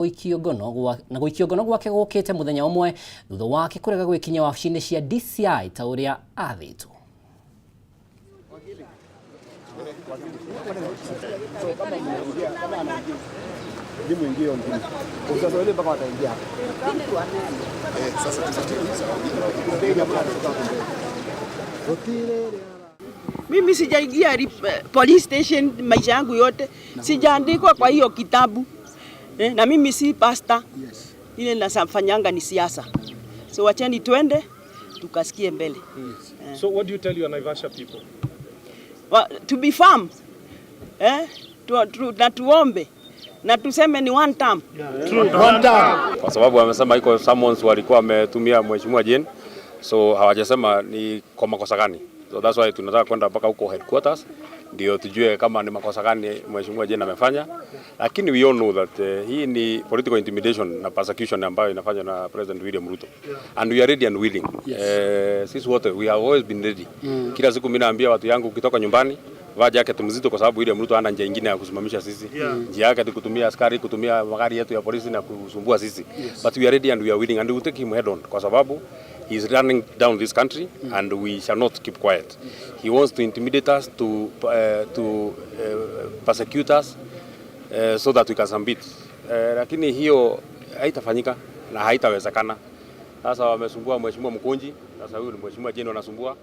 Gũikio ngono na gũikio ngono gwake gũkĩte mũthenya ũmwe thutha wake kũrega gwĩkinyia wabici-inĩ cia DCI ta ũrĩa athĩtwo. Mimi sijaingia police station maisha yangu yote, sijaandikwa kwa hiyo kitabu na mimi si pastor. Ile nafanyanga ni siasa, so wacheni twende tukasikie mbele. So what do you tell your Naivasha people? Well, to be firm na tuombe na tuseme ni one term. One term. Kwa sababu wamesema iko summons walikuwa wametumia Mheshimiwa Jane, so hawajasema ni kwa makosa gani. So that's why tunataka kwenda mpaka huko headquarters ndio tujue kama ni makosa gani Mheshimiwa Jane amefanya, lakini we all know that hii ni political intimidation na persecution ambayo inafanywa na President William Ruto. And we are ready and willing. Sisi wote we have always been ready. Kila siku mimi naambia watu yangu, ukitoka nyumbani vaa jacket mzito, kwa sababu William Ruto hana njia nyingine ya kusimamisha sisi. Njia yake ni kutumia askari, kutumia magari yetu ya polisi na kusumbua sisi. But we are ready and we are willing and we will take him head on, kwa sababu he is running down this country and we shall not keep quiet. He wants to intimidate us, to persecute us so that we can submit. Lakini hiyo haitafanyika na haitawezekana. Sasa wamesumbua Mheshimiwa Mkunji, sasa huyu ni Mheshimiwa Jane wanasumbua.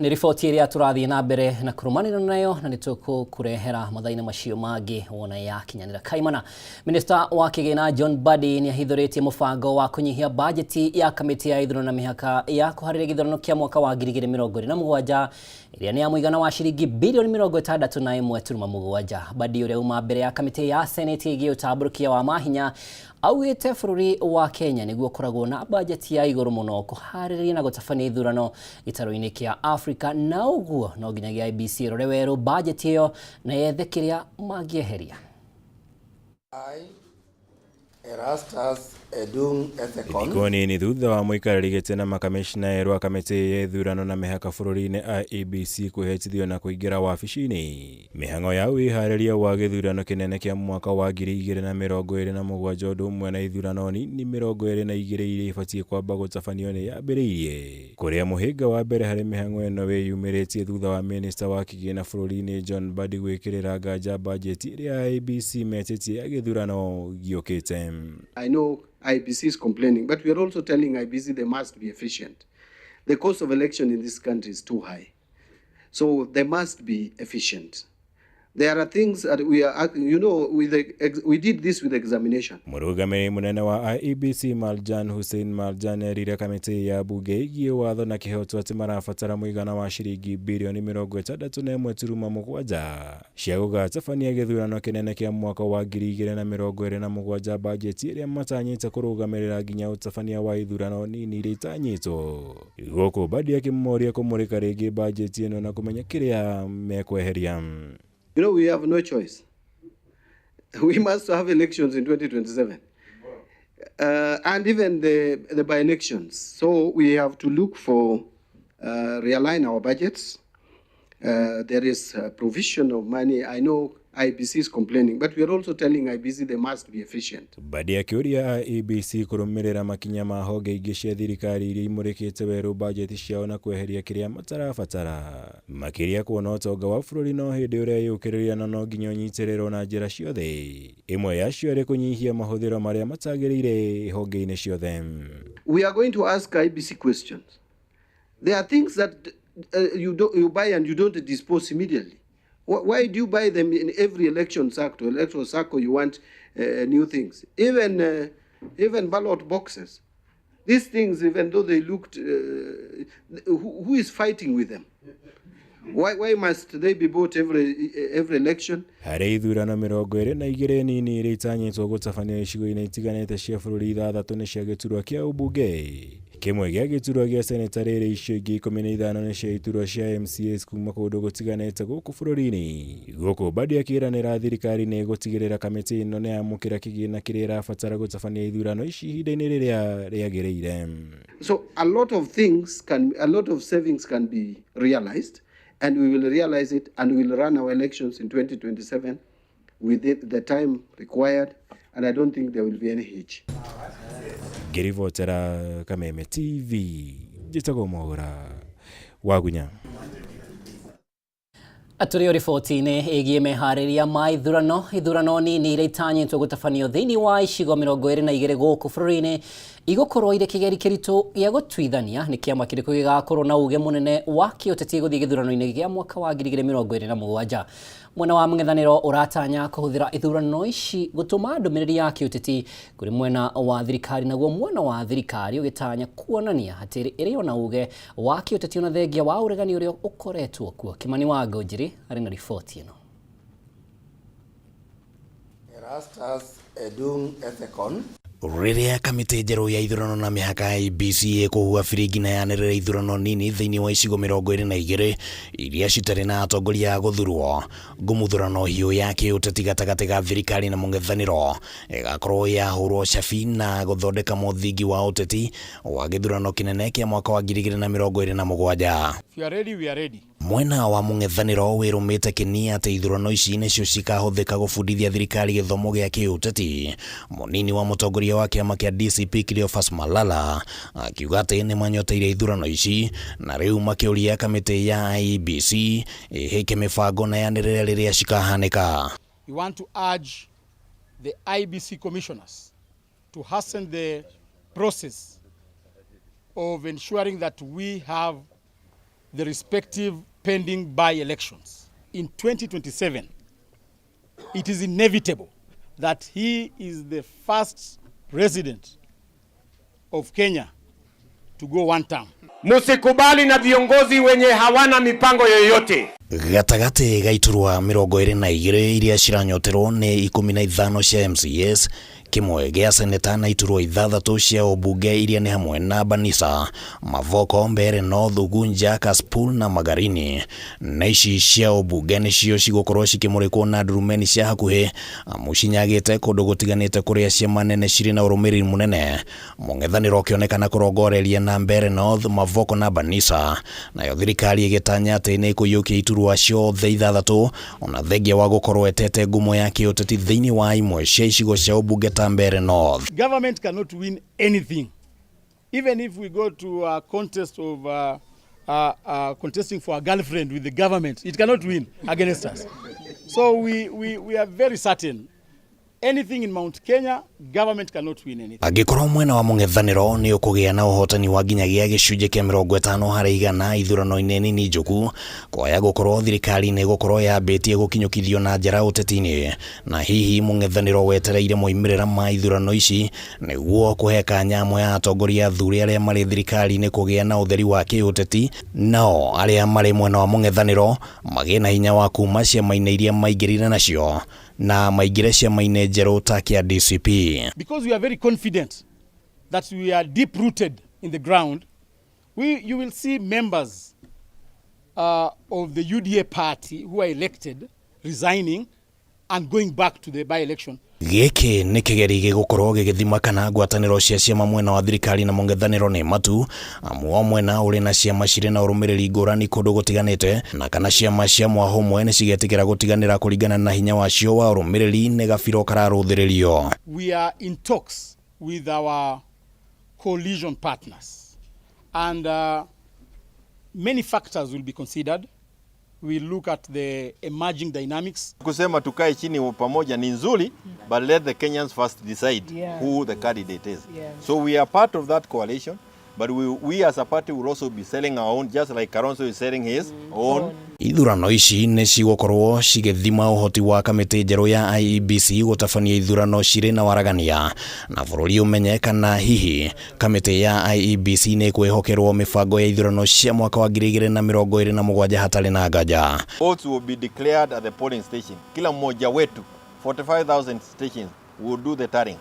Nĩ riboti ĩrĩa tũrathiĩ na mbere na kũrũmanĩra nayo na nĩ tũkũkũrehera mathaa-inĩ macio mangĩ wona yakinyanĩra. Kaimana, Minista wa kĩgĩna John Mbadi nĩ ahithũrĩtie mũbango wa kũnyihia bajeti ya kamĩtĩ ya ithurano na mĩhaka ya kũharĩria gĩthurano kĩa mwaka wa 2027, ĩrĩa nĩ ya mũigana wa ciringi birioni 61.7. Mbadi, ũrĩa uma mbere ya kamĩtĩ ya Senate ĩgiĩ ũtambũrũkia wa mahinya, augĩte bũrũri wa Kenya nĩguo ũkoragwo na bajeti ya igũrũ mũno kũharĩrĩria na gũtabania ithurano gĩtarũ-inĩ kĩa Afrika, na ũguo no nginyagia IEBC ĩrore werũ bajeti ĩyo na yethe kĩrĩa mangĩeheria. I, Erastus Edung Ethekon. Thikũ nini thutha wa mũikarĩri gĩtĩ na makamĩcina erũ a kamĩtĩ ya ithurano na mĩhaka bũrũri-inĩ IEBC kwĩhĩtithio na kũingĩra wabici-inĩ, mĩhang'o ya wĩharĩria wa gĩthurano kĩnene kĩa mwaka wa 2027, ũndũ ũmwe na ithurano nini 22 iria ibatiĩ kwamba gũtabanio, nĩ yambĩrĩirie, kũrĩa mũhĩnga wa mbere harĩ mĩhang'o ĩno wĩyumĩrĩtie thutha wa minista wa kĩgĩna bũrũri-inĩ John Mbadi gwĩkĩrĩra nganja bajeti ĩrĩa IEBC metĩtie ya gĩthurano gĩũkĩte. I know IEBC is complaining, but we are also telling IEBC they must be efficient. The cost of election in this country is too high. So they must be efficient. There are things that we are, you know, with the, we did this with examination. Mũrũgamĩrĩri mũnene wa IEBC Marjan Hussein Marjan erire kamĩtĩ ya bunge ĩgiĩ watho na kĩhoto atĩ marabatara mũigana wa ciringi birioni 61.7 cia gũgatabania gĩthurano kĩnene kĩa mwaka wa 2027, bajeti ĩrĩa matanyĩte kũrũgamĩrĩra nginya ũtabania wa ithurano nini iria itanyĩtwo, gũkũ Mbadi akĩmoria kũmũrĩka rĩngĩ bajeti ĩno na kũmenya kĩrĩa mekweheria. We have no choice. We must have elections in 2027. And even the by-elections. So we have to look for, realign our budgets. There is a provision of money. I know IEBC is complaining, but we are also telling IEBC they must be efficient. Mbadi akĩũria IEBC kũrũmĩrĩra makinya ma honge ingĩ cia thirikari iria imũrĩkĩte werũ bajeti ciao na kweheria kĩrĩa matarabatara, makĩria kuona ũtonga wa bũrũri no hĩndĩ ũreyũkĩrĩria na no nginya ũnyitĩrĩrwo na njĩra ciothe, ĩmwe yacio ĩrĩ kũnyihia mahũthĩro marĩa matagĩrĩire honge-inĩ ciothe. We are going to ask IEBC questions. There are things that you buy and you don't dispose immediately. Why do you buy them in every election cycle? Electoral cycle, you want new things. Even ballot boxes. These things, even though they looked, who is fighting with them? Why must they be bought every election? Harĩ ithurano 22 nini iria itanyĩtwo gũtabanio icigo-inĩ itiganĩte cia bũrũri, ithathatũ nĩ cia gĩturwa kĩa ũmbunge, kĩmwe gĩa gĩturwa gĩa seneta, rĩrĩ icio ingĩ 15 nĩ cia iturwa cia MCAs kuma kũndũ gũtiganĩte gũkũ bũrũri-inĩ, gũkũ Mbadi akĩranĩra thirikari nĩ ĩgũtigĩrĩra kamĩtĩ ĩno nĩ yamũkĩra kĩgĩna kĩrĩa ĩrabatara gũtabania ithurano ici ihinda-inĩ rĩrĩa rĩagĩrĩire. So a lot of savings can be realized, and we will realize it, and we will run our elections in 2027. within the time required, and I don't think there will be any hitch. Ngĩribotera Kameme TV njĩtagwo Mwaũra Wagunya. Tũrĩ o riboti-inĩ ĩgiĩ meharĩria ma ithurano ithurano nini iria itanyĩtwo gũtabanio thĩinĩ wa icigo 22 gũkũ bũrũri-inĩ igũkorwo irĩ kĩgeri kĩritũ gĩa gũtuithania nĩ kĩama kĩrĩkũ gĩgakorwo na uge mũnene wa kĩũteti gũthiĩ gĩthurano-inĩ gĩa mwaka wa 2027. Mwena wa mũng'ethanĩro ũratanya kũhũthĩra ithurano ici gũtũma ndũmĩrĩri ya kĩũteti kũrĩ mwena wa thirikari, naguo mwena wa thirikari ũgĩtanya kuonania atĩ ĩrĩ ona uge wa kĩũteti ona thengia wa ũregani ũrĩa ũkoretwo kuo. Kimani wa Ngũnjiri arĩ na riboti ĩno. Erastus Edung Ethekon. Rĩrĩa kamĩtĩ njerũ ya ithurano na mĩhaka ya IEBC ĩkũhuha biringi na yanĩrĩre ithurano nini thĩinĩ wa icigo 22 iria citarĩ na atongoria a gũthurwo, ngũmũthurano hiũ ya kĩũteti gatagatĩ ga thirikari na mũng'ethanĩro ĩgakorwo yahũrwo cabi na gũthondeka mũthingi wa ũteti wa gĩthurano kĩnene kĩa mwaka wa 2027. If you are ready, we are ready. Mwena wa mũng'ethanĩro wĩrũmĩte kĩni atĩ ithurano ici nĩcio cikahũthĩka gũbundithia thirikari gĩthomo gĩa kĩũteti. Mũnini wa mũtongoria wa kĩama kĩa DCP Cleophas Malala akiuga atĩ nĩmanyoteire ithurano ici na rĩu makĩũria kamĩtĩ ya IEBC ĩhĩke mĩbango na yanĩrĩre rĩrĩa cikahanĩka. We want to urge the IEBC commissioners to hasten the process of ensuring that we have the respective pending by-elections. In 2027, it is inevitable that he is the first president of Kenya to go one term. Musikubali na viongozi wenye hawana mipango yoyote. Gatagatĩ ga iturwa 22 iria ciranyoterwo nĩ 15 cia MCAs, kĩmwe gĩa seneta na iturwa 6 cia ũmbunge iria nĩ hamwe na Banisa, Mavoko, Mbeere North, Ugunja, Kasipul na Magarini. Na ici cia ũmbunge nĩcio cigũkorwo cikĩmũrĩkwo na ndurumeni cia hakuhĩ amu cinyagĩte kũndũ gũtiganĩte kũrĩa ciama nene cirĩ na ũrũmĩrĩri mũnene. Mũng'ethanĩro ũkĩonekana kũrongoreria na Mbeere North, Mavoko na Banisa, nayo thirikari ĩgĩtanya atĩ nĩ ĩkũiyũkia iturwa ciothe 6 ona thengia wa gũkorwo etete ngumo ya kĩũteti thĩinĩ wa imwe cia icigo cia ũmbunge ta Mbeere North. Government cannot win anything. Even if we go to a contest of contesting for a girlfriend with the government, it cannot win against us. So we are very certain anything in Mount Kenya, government cannot win anything. Angĩkorwo mwena wa mũng'ethanĩro nĩ ũkũgĩa na ũhotani wa nginyagia gĩcunjĩ kĩa 50 harĩ igana ithurano-inĩ nini njũku, kwaya gũkorwo thirikari nĩ ĩgũkorwo yambĩtie gũkinyũkithio na njĩra ũteti-inĩ, na hihi mũng'ethanĩro wetereire moimĩrĩra ma ithurano ici nĩguo kũhe kanya amwe a atongoria athure arĩa marĩ thirikari-inĩ kũgĩa na ũtheri wa kĩũteti, nao arĩa marĩ mwena wa mũng'ethanĩro magĩe na hinya wa kuma ciama-inĩ iria maingĩrire nacio na maingĩre ciama-inĩ njerũ ta kĩa DCP. Because we are very confident that we are deep rooted in the ground, you will see members of the UDA party who are elected resigning and going back to the by-election. Gĩkĩ nĩ kĩgeri gĩgũkorwo gĩgĩthima kana ngwatanĩro cia ciama mwena wa thirikari na mũng'ethanĩro nĩ matu, amu o mwena ũrĩ na ciama cirĩ na ũrũmĩrĩri ngũrani kũndũ gũtiganĩte, na kana ciama cia mwahũ ũmwe nĩ cigetĩkĩra gũtiganĩra kũringana na hinya wacio wa ũrũmĩrĩri nĩ gabiro kararũthĩrĩrio. We are in talks with our coalition partners, and many factors will be considered. We look at the emerging dynamics. Kusema tukae chini pamoja ni nzuri, but let the Kenyans first decide who the candidate is. So we are part of that coalition, but we as a party will also be selling our own, just like Kalonzo is selling his own. Ithurano ici nĩ cigũkorwo cigĩthima ũhoti wa kamĩtĩ njerũ ya IEBC gũtabania ithurano cirĩ na waragania, na bũrũri ũmenye kana hihi kamĩtĩ ya IEBC nĩ ĩkwĩhokerwo mĩbango ya ithurano cia mwaka wa 2027 hatarĩ na nganja. Votes will be declared at the polling station. Kila mmoja wetu 45,000 stations will do the tallying.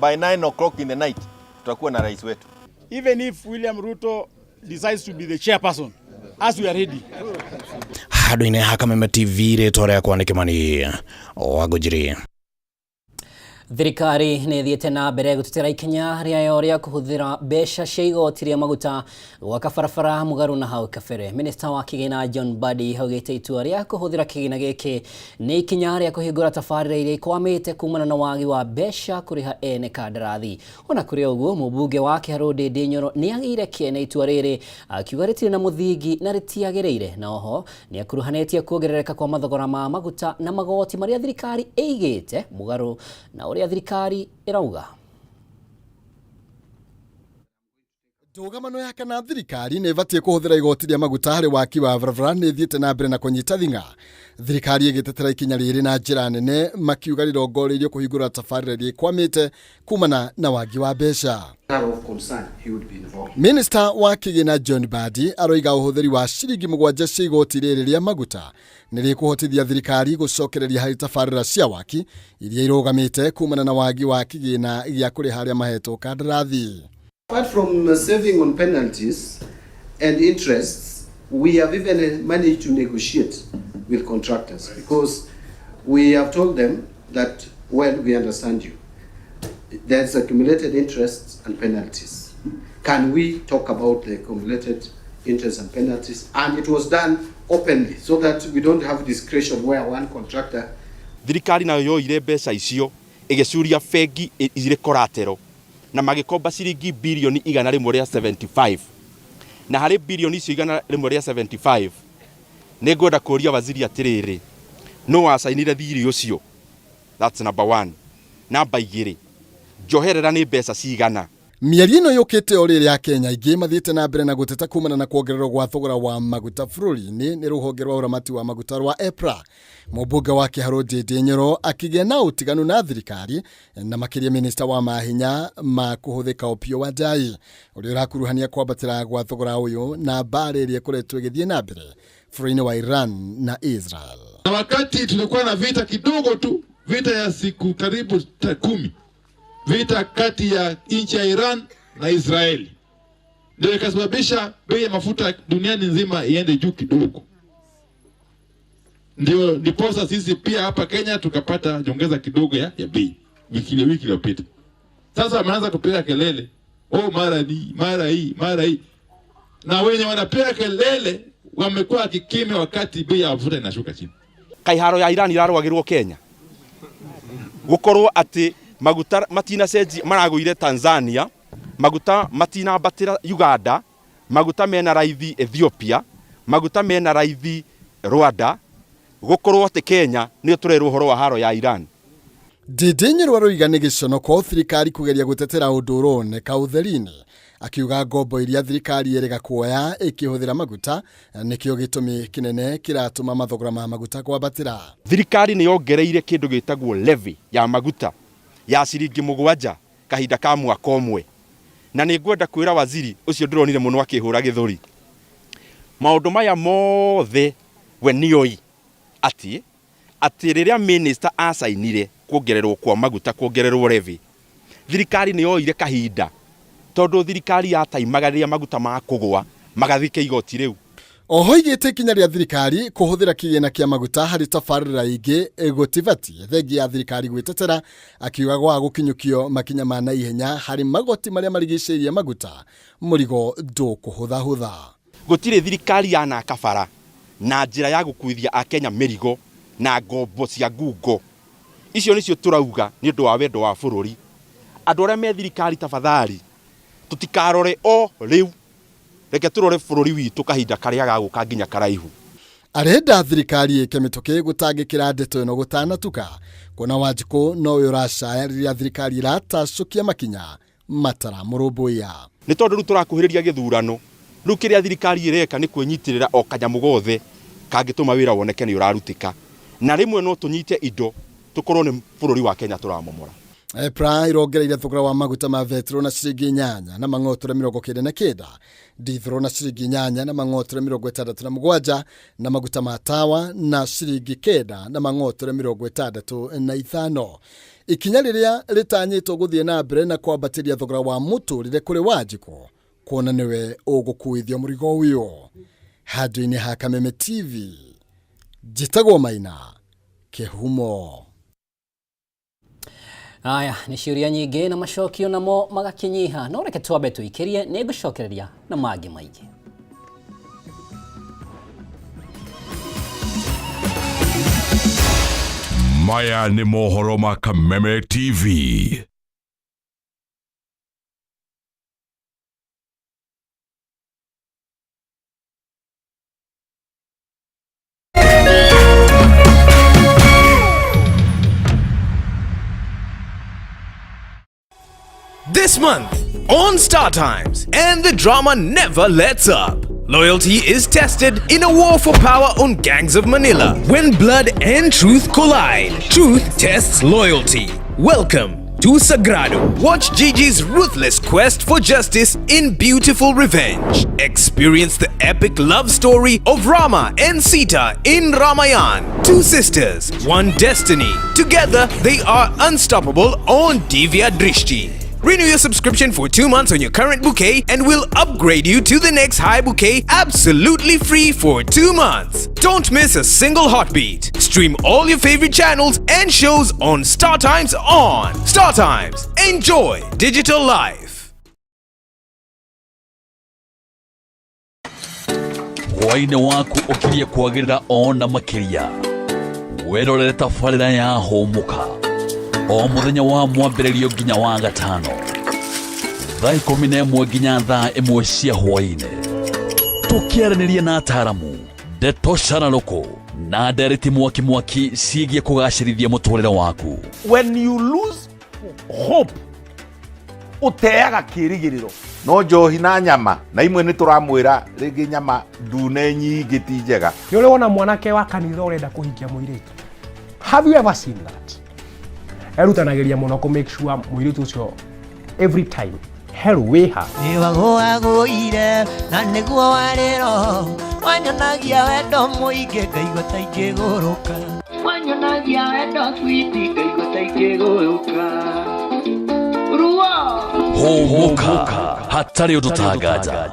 By 9 o'clock in the night tutakuwa na rais wetu. Even if William Ruto decides to be the chairperson, as we are ready. Handũ-inĩ ha Kameme TV rĩtwa rĩakwa nĩ Kimani wa Ngũnjiri. Thirikari nĩ ĩthiĩte na mbere gũtetera ikinya rĩayo rĩa kũhũthĩra mbeca cia igoti rĩa maguta gwaka barabara mũgarũ na hau kabere. Minista wa kĩgĩna John Mbadi augĩte itua rĩa kũhũthĩra kĩgĩna gĩkĩ nĩ ikinya rĩa kũhingũra tabarĩra iria ikwamĩte kumana na wagi wa mbeca kũrĩha ene kandarathi. Ona kũrĩ ũguo, mũmbunge wa Kĩharũ Ndĩndĩ Nyoro nĩ agĩire kĩene itua rĩrĩ akiuga rĩtirĩ na mũthingi na rĩtiagĩrĩire, na oho nĩ akuruhanĩtie kuongerereka kwa mathogora ma maguta na magoti marĩa thirikari ĩigĩte mũgarũ na ũrĩa thirikari ĩrauga. Ndũgamano ya kana thirikari nĩ ĩbatiĩ kũhũthĩra igoti rĩa maguta harĩ waki wa barabara nĩ ĩthiĩte na mbere na kũnyita thing'a. Thirikari ĩgĩtetera ikinya rĩrĩ na njĩra nene makiuga rĩrongoreirio kũhingũra tabarĩra iria ikwamĩte kumana na wagi wa mbeca. Minista wa kĩgĩna John Mbadi aroiga ũhũthĩri wa ciringi 7 cia igoti rĩrĩ rĩa maguta nĩ rĩkũhotithia thirikari gũcokereria harĩ tabarĩra cia waki iria irũgamĩte kumana na wagi wa kĩgĩna gĩa kũrĩha arĩa mahetwo kandarathi. Apart from saving on penalties and interests, we have even managed to negotiate with contractors because we have told them that, well, we understand you. There's accumulated interests and penalties. Can we talk about the accumulated interest and penalties? And it was done openly so that we don't have discretion where one contractor. Thirikari nayo yoire mbeca icio ĩgĩcuria bengi irĩ collateral na magĩkomba ciringi birioni 175, na harĩ birioni icio 175 nĩ ngwenda kũria waziri atĩrĩrĩ, nũ wacainire thirĩ ũcio? That's number 1. Namba 2, njoherera nĩ mbeca cigana? Mĩario ĩno yũkĩte o rĩrĩa Akenya aingĩ mathiĩte na mbere na gũteta kumana na kuongererwo gwa thogora wa maguta bũrũri-inĩ nĩ rũhonge rwa ũramati wa maguta rwa EPRA. Mũmbunge wa Kĩharũ Ndĩndĩ Nyoro akĩgĩa na ũtiganu na thirikari na makĩria minista wa mahinya ma kũhũthĩka Opiyo Wandayi ũrĩa ũrakuruhania kwambatĩra gwa thogora ũyũ na mbara ĩrĩa ĩkoretwo ĩgĩthiĩ na mbere bũrũri-inĩ wa Iran na Israel. Na wakati tulikuwa na vita kidogo tu, vita ya siku karibu 10, vita kati ya nchi ya Iran na Israeli, ndio ikasababisha bei ya mafuta duniani nzima iende juu kidogo. Ndio ndiposa sisi pia hapa Kenya tukapata nyongeza kidogo ya bei wiki iliyopita. Sasa wameanza kupiga kelele, oh, mara ni mara hii mara hii, na wenye wanapiga kelele wamekuwa kikimya wakati bei ya mafuta inashuka chini. Kaiharo ya Iran irarwagirwo Kenya gukorwo ati maguta matinacenjia maragũire Tanzania, maguta matinambatĩra Uganda, maguta mena raithi Ethiopia, maguta mena raithi Rwanda, gukorwo atĩ Kenya nĩyo tũrerwo ũhoro wa haro ya Iran. Ndĩndĩ Nyoro aroiga nĩ gĩconoko thirikari kũgeria gũtetera ũndũ ũroneka ũtheri-inĩ, akiuga ngombo iria thirikari ĩrega kuoya ĩkĩhũthĩra maguta nĩkĩo gĩtũmi kĩnene kĩratũma mathogora ma maguta kwambatĩra. Thirikari nĩ yongereire kĩndũ gĩtagwo levy ya maguta ya ciringi 7 kahinda ka mwaka ũmwe, na nĩ ngwenda kwĩra waziri ũcio ndĩronire mũno akĩhũra gĩthũri, maũndũ maya mothe we nĩoĩ atĩ rĩrĩa minister acainire kuongererwo kwa maguta, kuongererwo levy, thirikari nĩ yoire kahinda tondũ thirikari yataimaga rĩrĩa maguta makũgwa magathike igoti rĩu. Oho igĩte ikinya rĩa thirikari kũhũthĩra kĩgĩna kĩa maguta harĩ tabarĩra ingĩ gũtibatiĩ thengia ya thirikari gwĩtetera, akiuga gwaga gũkinyũkio makinya ma naihenya harĩ magoti marĩa marigicĩirie maguta mũrigo ndũkũhũthahũtha. Gũtirĩ thirikari yanaka bara na njĩra ya gũkuithia Akenya mĩrigo na ngombo cia ngungo. Icio nĩcio tũrauga nĩ ũndũ wa wendo wa bũrũri. Andũ arĩa me thirikari tafadhali tũtikarore o rĩu, reke tũrore bũrũri witũ kahinda karĩa gagũka nginya karaihu. Arenda thirikari ĩke mĩtũkĩ gũtangĩkĩra ndeto ĩno gũtanatuka, kuona Wanjikũ nowe ũracaya rĩrĩa thirikari ĩratacũkia makinya mataramũrũmbũiya. Nĩ tondũ rĩu tũrakuhĩrĩria gĩthurano, rĩu kĩrĩa thirikari ĩreka nĩ kwĩnyitĩrĩra o kanyamũ gothe kangĩtũma wĩra woneke nĩ ũrarutĩka, na rĩmwe no tũnyite indo tũkorwo nĩ bũrũri wa Kenya tũramomora. EPRA irongereire thogora wa maguta ma betro na ciringi 8 na mang'otore 99, dithro na ciringi 8 na mang'otore 67, na maguta ma tawa na ciringi 9 na mang'otore 65. Ikinya rĩrĩa rĩtanyĩtwo gũthiĩ na mbere na kwambatĩria thogora wa mũtũrĩre kũrĩ Wanjikũ kuona nĩwe ũgũkuithio mũrigo ũyũ. Handũ-inĩ ha Kameme TV, njĩtagwo Maina Kĩhumo. Aya nĩ ciũria nyingĩ na macokio namo magakĩnyiha, no reke twambe tũikĩrie, nĩ ngũcokereria na mangĩ maingĩ. Maya nĩ mohoro ma Kameme TV. This month on Star Times, and the drama never lets up. Loyalty is tested in a war for power on Gangs of Manila. When blood and truth collide, truth tests loyalty. Welcome to Sagrado. Watch Gigi's ruthless quest for justice in Beautiful Revenge. Experience the epic love story of Rama and Sita in Ramayan. Two sisters, one destiny. Together, they are unstoppable on Divya Drishti. Renew your subscription for 2 months on your current bouquet and we'll upgrade you to the next high bouquet absolutely free for 2 months. Don't miss a single heartbeat. Stream all your favorite channels and shows on Star Times On. Star Times. Enjoy digital life. Hwaĩ-inĩ waku ũkirie kwagĩrĩra ona makĩria, wĩrorere tabarĩra ya Hũmũka o mũthenya wa mwambĩrĩrio nginya wa gatano thaa 11 nginya thaa 1 cia hwaĩ-inĩ, tũkĩaranĩria na ataramu, ndeto cararũkũ na ndereti mwaki mwaki ciĩgiĩ kũgacĩrithia mũtũrĩre waku. When you lose hope, ũteaga kĩrĩgĩrĩro. No njohi na nyama na imwe nĩ tũramwĩra rĩngĩ nyama ndune nyingĩ ti njega. Nĩ ũrĩ wona mwanake wa kanitha ũrenda kũhikia mũirĩtu? Have you ever seen that? Erutanagĩria mũno kũ make sure mũirĩtu ũcio every time herũ wĩha. Nĩwagũagũire na nĩguo warĩro wanyonagia wendo mũingĩ ngaigua ta ingĩgũrũka, wanyonagia wendo switi ngaigua ta ingĩgũrũka ruo. Hũmũka hatarĩ ũndũ tanganja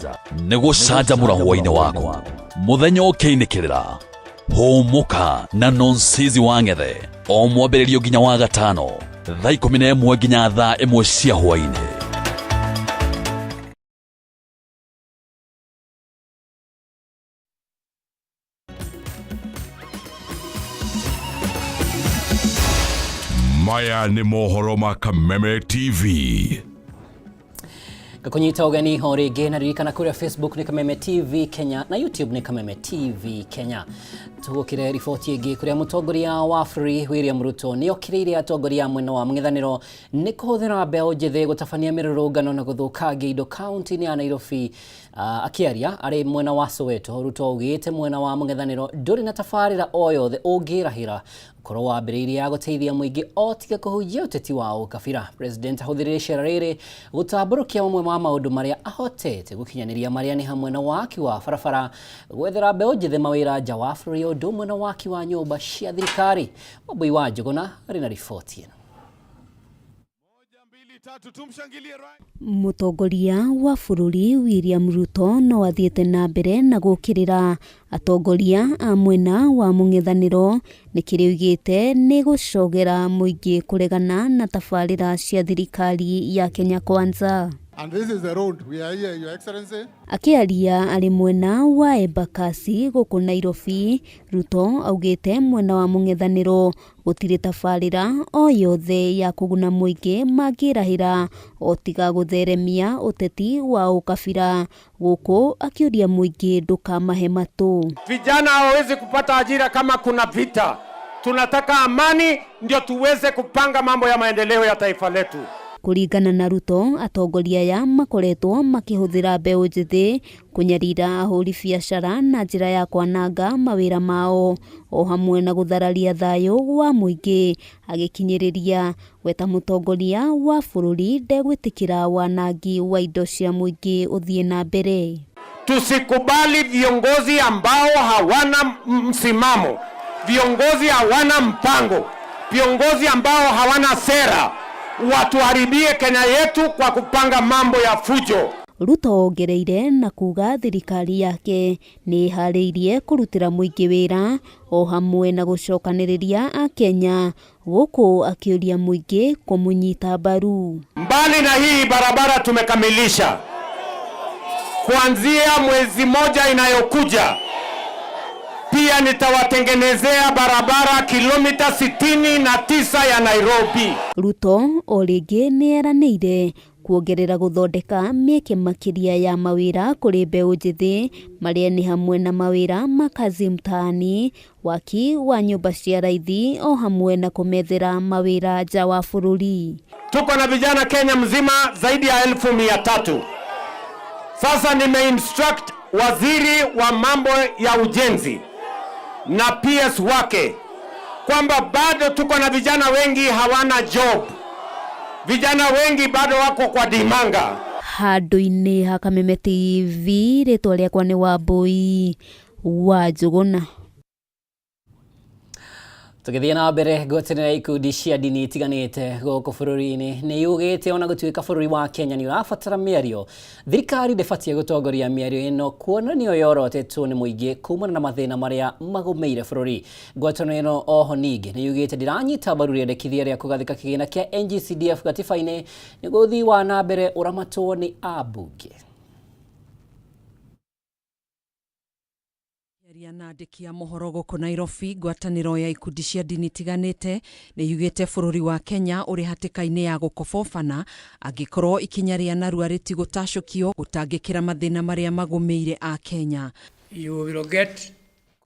nĩ gũcanjamũra hwaĩ-inĩ waku mũthenya ũkĩinĩkĩrĩra. Hũmũka na Nonsizi wa Ng'ethe o mwambĩrĩrio nginya wa gatano thaa 11 nginya thaa 1 cia hwaĩ-inĩ. Maya nĩ mohoro ma Kameme TV. Ngakunyita ũgeni o rĩngĩ na ririkana kũrĩa Facebook nĩ Kameme TV Kenya na YouTube nĩ Kameme TV Kenya. Tũgũkĩre riboti ĩngĩ kũrĩa mũtongoria wa bũrũri William Ruto nĩ okĩrĩire atongoria a mwena wa mũng'ethanĩro nĩ kũhũthĩra mbeũ njĩthĩ gũtabania mĩrũrũngano na gũthũkangia indo kaunti-inĩ ya Nairobi. Akĩaria arĩ mwena wa Soweto, Ruto augĩte mwena wa mũng'ethanĩro ndũrĩ na tabarĩra o yothe ũngĩrahĩra ũkorwo wambĩrĩirie ya gũteithia mũingĩ o tiga kũhunjia ũteti wa ũkabira. President ahũthĩrire icera rĩrĩ gũtambũrũkia mamwe ma maũndũ marĩa ahotete gũkinyanĩria, marĩa nĩ hamwe na waki wa barabara, gwethera mbeũ njĩthĩ mawĩra nja wa bũrũri, ũndũ ũmwe na waki wa nyũmba cia thirikari. Wambui wa Njũgũna arĩ na riboti ĩno. Mũtongoria wa bũrũri William Ruto no athiĩte na mbere na gũkĩrĩra atongoria a mwena wa mũng'ethanĩro nĩ kĩrĩa oigĩte nĩ gũcogera mũingĩ kũregana na tabarĩra cia thirikari ya Kenya Kwanza. And this is the road. We are here, Your Excellency. Akĩaria arĩ mwena wa Embakasi gũkũ Nairobi, Ruto augĩte mwena wa mũng'ethanĩro gũtirĩ tabarĩra o yothe ya kũguna mũingĩ mangĩrahĩra o tiga gũtheremia ũteti wa ũkabira, gũkũ akĩũria mũingĩ ndũkamahe matũ. Vijana hawawezi kupata ajira kama kuna vita. Tunataka amani ndio tuweze kupanga mambo ya maendeleo ya taifa letu. Kũringana na Ruto, atongoria aya makoretwo makĩhũthĩra mbeũ njĩthĩ kũnyarira ahũri biacara na njĩra ya kwananga mawĩra mao o hamwe na gũthararia thayũ wa mũingĩ, agĩkinyĩrĩria we ta mũtongoria wa bũrũri ndegwĩtĩkĩra wanangi wa indo cia mũingĩ ũthiĩ na mbere. Tusikubali viongozi ambao hawana msimamo, viongozi hawana mpango, viongozi ambao hawana sera watuharibie Kenya yetu kwa kupanga mambo ya fujo. Ruto ongereire na kuga thirikari yake nĩ ĩharĩirie kũrutĩra mũingĩ wĩra o hamwe na gũcokanĩrĩria Akenya gũkũ akĩũria mũingĩ kũmũnyita mbaru. Mbali na hii barabara tumekamilisha, kuanzia mwezi moja inayokuja pia nitawatengenezea barabara kilomita 69 ya Nairobi. Ruto o rĩngĩ nĩ eranĩire kuongerera gũthondeka mĩeke makĩria ya mawĩra kũrĩ mbeũ njĩthĩ marĩa nĩ hamwe na mawĩra ma kazi mtaani, waki wa nyũmba cia raithi o hamwe na kũmethera mawĩra nja wa bũrũri. Tuko na vijana Kenya mzima zaidi ya 300,000. Sasa nimeinstruct waziri wa mambo ya ujenzi na PS wake kwamba bado tuko na vijana wengi hawana job. Vijana wengi bado wako kwa dimanga. Handũ-inĩ ha Kameme TV, rĩtwa rĩakwa nĩ Wambui wa Njũgũna. Tũgĩthiĩ na mbere ngwatanĩro ya ikundi cia ndini itiganĩte gũkũ bũrũri-inĩ nĩ yugĩte ona gũtuĩka bũrũri wa Kenya nĩ ũrabatara mĩario, thirikari ndĩbatiĩ gũtongoria mĩario ĩno kuona nĩyo yorotetwo nĩ mũingĩ kumana na mathĩna marĩa magũmĩire bũrũri. Ngwatanĩro ĩno oho ningĩ nĩ yugĩte ndĩranyita mbaru rĩendekithia rĩa kũgathĩka kĩgĩna kĩa NGCDF gatiba-inĩ nĩguo ũthii wa na mbere ũramatwo nĩ ambunge. Na andĩki a mohoro gũkũ Nairobi, ngwatanĩro ya ikundi cia ndini itiganĩte nĩ yugĩte bũrũri wa Kenya ũrĩ hatĩka-inĩ ya gũkobobana angĩkorwo ikinya rĩa narua rĩtigũtacũkio gũtangĩkĩra mathĩna marĩa magũmĩire a Kenya. You will get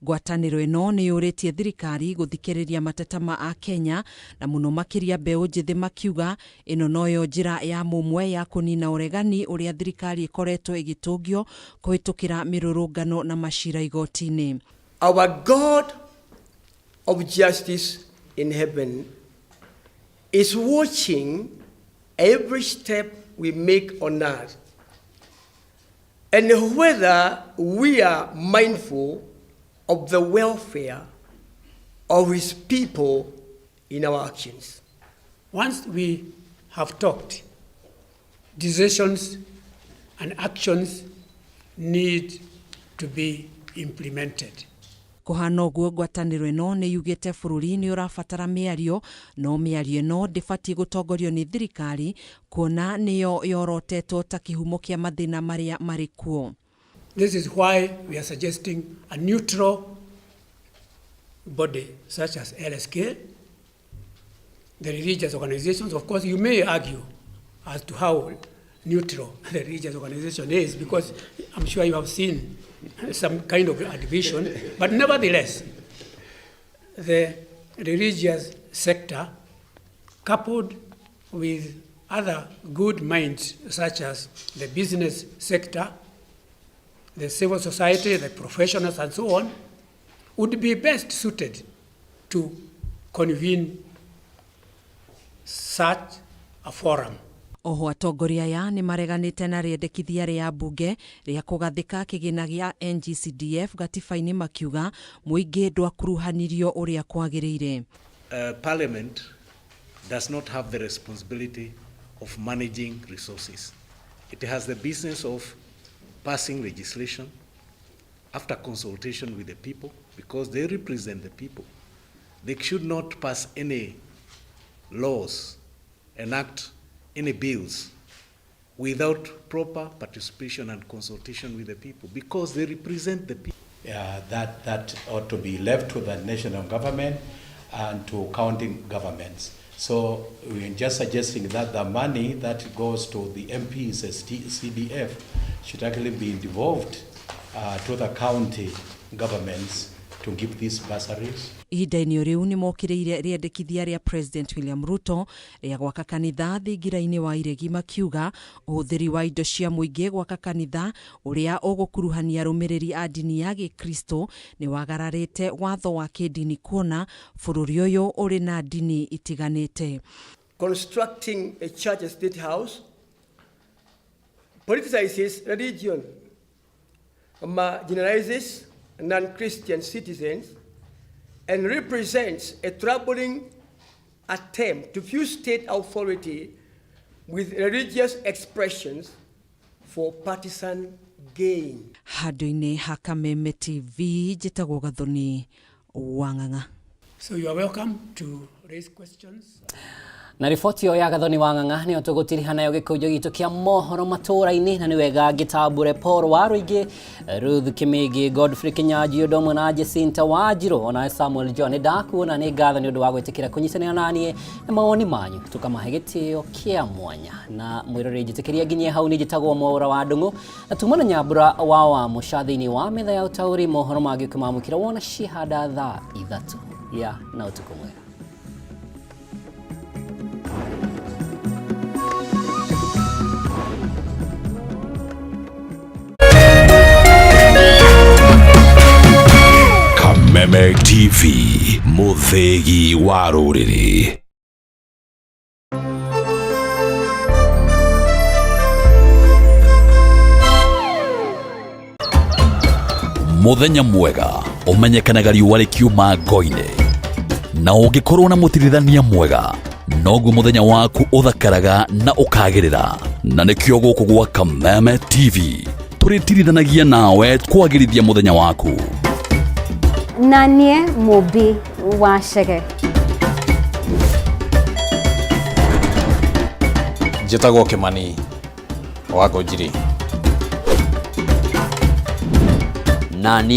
Ngwatanĩro ĩno nĩ yũrĩtie thirikari gũthikĩrĩria mateta ma a Kenya na mũno makĩria mbeũ njĩthĩ makiuga ĩno noyo njĩra ya mũmwe ya kũnina ũregani ũrĩa thirikari ĩkoretwo ĩgĩtũngio kũhĩtũkĩra mĩrũrũngano na macira igoti-inĩ. Our God of justice in heaven is watching every step we make on earth, and whether we are mindful of the welfare of his people in our actions. Once we have talked, decisions and actions need to be implemented. Kũhana ũguo ngwatanĩro ĩno nĩ yugĩte bũrũri nĩ ũrabatara mĩario no mĩario ĩno ndĩbatiĩ gũtongorio nĩ thirikari kuona nĩyo yorotetwo ta kĩhumo kĩa mathĩna marĩa marĩ kuo. This is why we are suggesting a neutral body such as LSK, the religious organizations. Of course, you may argue as to how neutral the religious organization is, because I'm sure you have seen some kind of a division. But nevertheless, the religious sector, coupled with other good minds such as the business sector, the civil society, the professionals, and so on, would be best suited to convene such a forum. Oho atongoria aya nĩ mareganĩte na rĩendekithia rĩa mbunge rĩa kũgathĩka kĩgĩna gĩa NGCDF gatiba-inĩ makiuga mũingĩ ndwakuruhanirio ũrĩa kwagĩrĩire. Parliament does not have the responsibility of managing resources. It has the business of passing legislation after consultation with the people, because they represent the people. They should not pass any laws, enact any bills without proper participation and consultation with the people, because they represent the people. That ought to be left to the national government and to county governments. So we're just suggesting that the money that goes to the MPs as CDF should actually be devolved to the county governments to give these bursaries. Ihinda-inĩ rĩu nĩ mokĩrĩire rĩendekithia rĩa President William Ruto rĩa gwaka kanitha thingira-inĩ wa iregi makiuga ũhũthĩri wa indo cia mũingĩ gwaka kanitha ũrĩa ũgũkuruhania arũmĩrĩri a ndini ya Gĩkristo nĩ wagararĩte watho wa kĩndini kuona bũrũri ũyũ ũrĩ na ndini itiganĩte. Constructing a church and state house politicizes religion, marginalizes non-Christian citizens, and represents a troubling attempt to fuse state authority with religious expressions for partisan gain. Handũ-inĩ ha Kameme TV njĩtagwo Gathoni Wang'ang'a. So you are welcome to raise questions. Na riboti ĩyo ya Gathoni wa Ng'ang'a nĩyo tũgũtiriha nayo gĩkũnjo gitũ kĩa mohoro matũũra-inĩ, na nĩ wega ngĩtambũre Paul Waruingĩ, Ruth Kĩmĩngĩ, Godfrey Kĩnyanjui ũndũ ũmwe na Jacinta Wanjirũ, ona Samuel John. Nĩ ndakuona, nĩ ngatho nĩ ũndũ wa gwĩtĩkĩra kũnyitanĩra naniĩ na mawoni manyu tũkamahe gĩtĩo kĩa mwanya. Na mwĩroreri, njĩtĩkĩria nginyie hau. Nĩ njĩtagwo Mwaũra wa Ndũng'ũ, na tuma na Nyambura wa Mũca thĩinĩ wa metha ya ũtaũri. Mohoro mangĩ ũkĩmamũkĩra wona cihanda thaa 3 ya na ũtukũ mwega. Kameme TV, mũthĩgi wa rũrĩrĩ. Muthenya mwega ũmenyekanaga riũa rĩkiuma ngo-inĩ, na ũngĩkorwo na mũtirithania mwega noguo mũthenya waku ũthakaraga na ũkagĩrĩra. Na nĩkĩo gũkũ gwa Kameme TV tũrĩtirithanagia nawe kwagĩrithia mũthenya waku. Na niĩ Mũmbi wa Chege. Njĩtagwo Kĩmani wa Ngũnjiri. Na niĩ